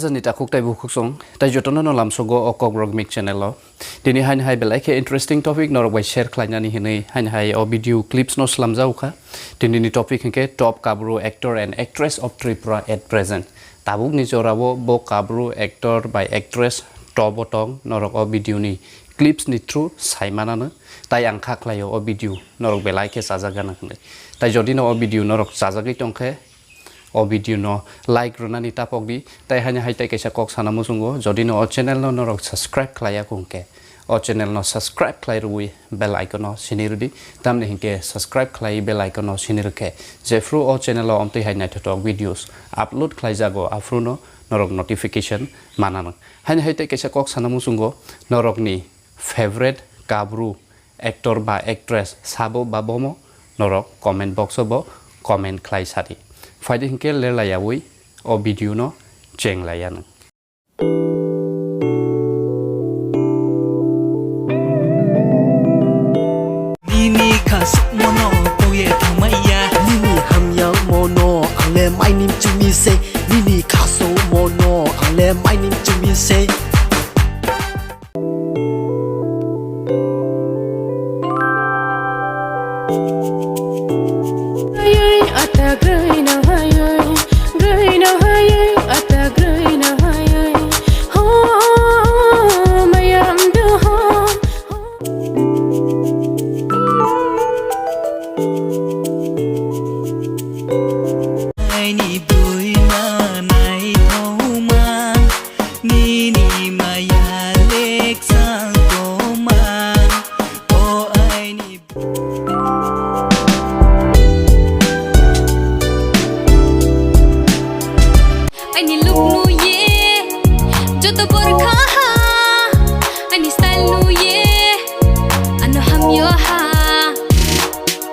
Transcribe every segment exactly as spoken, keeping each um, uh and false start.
Ni takhuk tei bukhuk song, tei jotono no lamsogo o Kokborok Mik channel o. Tini haini hai belai khe interesting topic norok bai share khlainani hinwi haini hai o video clips no slamjak kha. Tini ni topic hinkhe top Kabru actor and actress of Tripura at present. Tabuk ni jora o bo Kabru actor bai actress top o tong, norok o video ni clips ni through sai manano. Tai ang kha khlaio o video norok belai khe chajak gana hinwi. Tai jodi no o video norok chajagwi tongkhe, o video no like rwnani tapok di, tei haini hai tei kaisa kok sana muchungo, jodi no o channel no norok subscribe khlaiya kung khe, o channel no subscribe khlai rwui bell icon no sini rwdi, tamni hinkhe subscribe khlai bell icon no sini rwkhe, jephru o channel o omtwi hai naithothok videos upload khlaijago, aphuru no norok notification mananw. Haini hai tei kaisa kok sana muchungo, norokni favorite Kabru actor ba actress sabo ba bomo norok comment box o bo comment khlai sadi. Phaidi hinkhe lerlaiyaui o video no chenglaiyanw. Nini khasukmano tongye thangmaiya. Nini hamyangmano angle mainim chumi se. Nini khasukmano angle mainim chumi se. Aini buima naithokma, nini maya leksa tongma, o aini. Aini look nuye, joto borkha ha, aini style nuye, ano hamyo ha,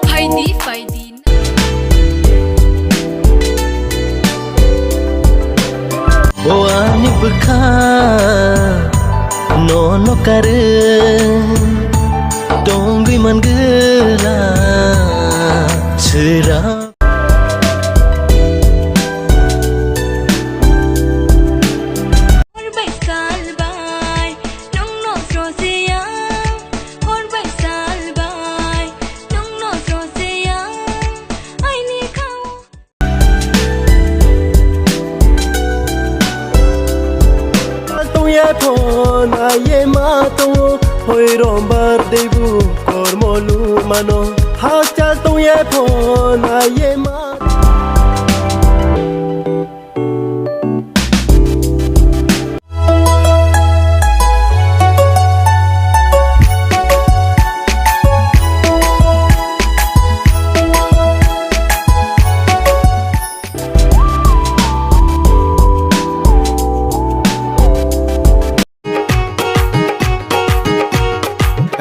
phaidi, phaidi. Bo ani bwkha nono karwi tongwi mangwla swrang. Hor bai sal bai nongno sroseya, hor bai sal bai nongno sroseya, aini khao. Tongya phone aye ma tongo, hoi rombar debu kormo lumano. Hakchal tongya phone aye ma.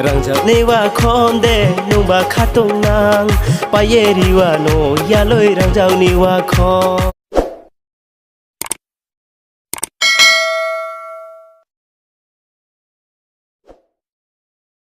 Rangjakni wakhom de nungba khatung nang, paye riwa no yaloi rangjakni wakhom.